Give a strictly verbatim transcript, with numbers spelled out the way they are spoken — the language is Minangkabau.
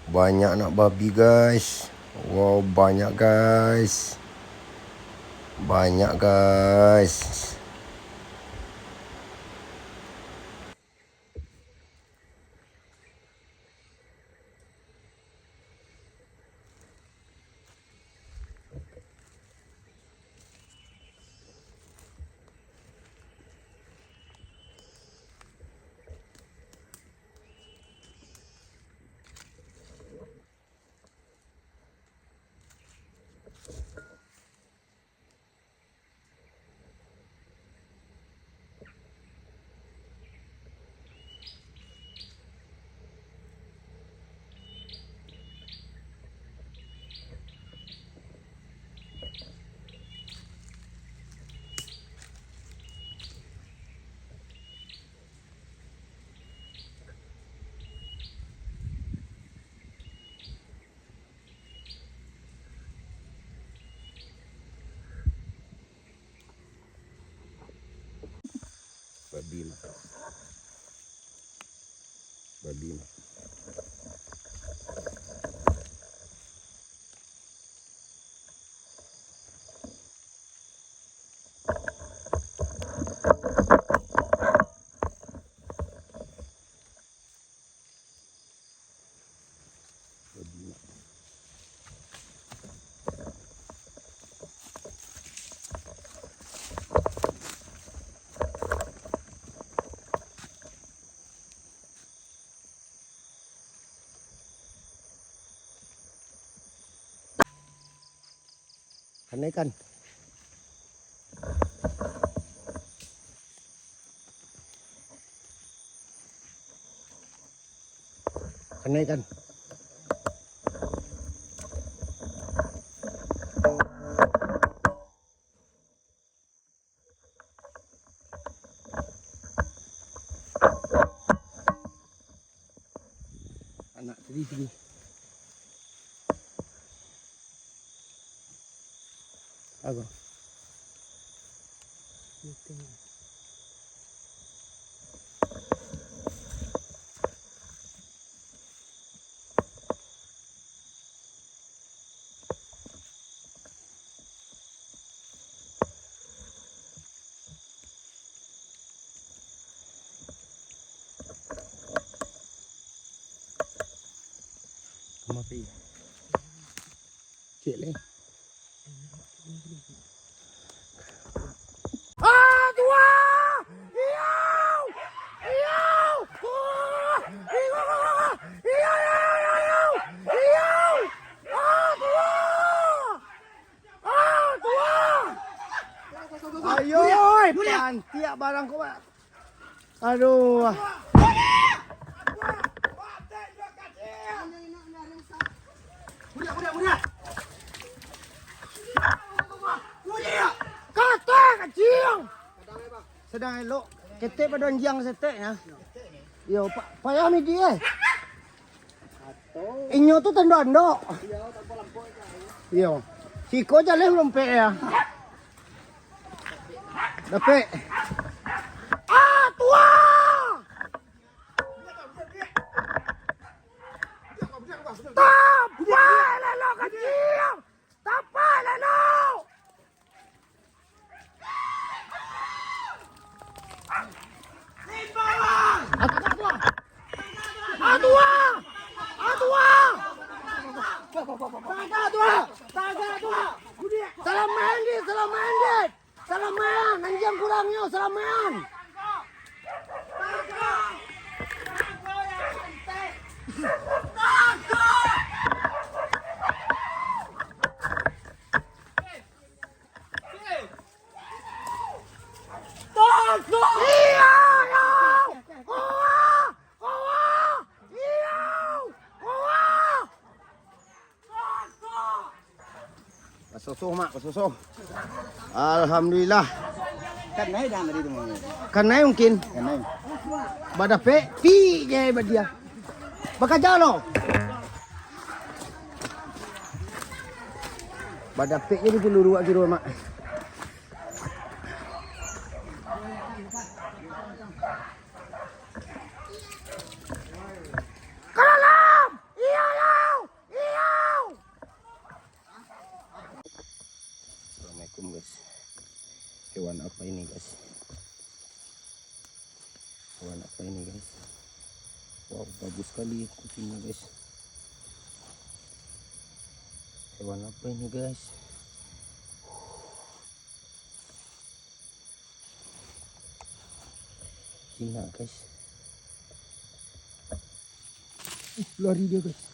Banyak nak babi, guys. Wow, banyak, guys. Banyak, guys. Babi mah. Babi mah. Kanai ikan. Kanai ikan. Anak tadi sini. Ago. Kama pi? Cek leh. Ah, tuah! Iyau! Iyau! Tuah! Iyau! Iyau, iyau, iyau, iyau! Iyau! Ah, tuah! Ah, tuah! Ayo, oi, pantiak barang ko, Pak. Aduh. Kata kacil. Sadang elok, ketek pado anjiang saketek nyo. Yo, pa-, payah midi eh. Inyo tu tando andok. Iyo. Siko jaleh lompek ya. Dapek. Ah, tuah! Tapak lelo kacil! Tapak lelo! Atua! Atua! Atua! Tagak, Tua! Tagak, Tua! Salah main, Dit! Salah main, Dit! Salah main! Anjiang kurangnyo, salah main! Iyo, iyo! Kowa! Kowa! Iyo! Kowa! Basoso, Mak, basoso. Alhamdulillah. Kanai dah tadi tu, Mak. Kanai mungkin. Kanai. Badapek, pi je badia. Bakaja lo. Badapek je di peluru kiro, Mak. Ka dalam! Iyolah! Sekali kucingnya, guys. Hewan apa ini, guys? Jinak, guys. Uh, lari dia, guys.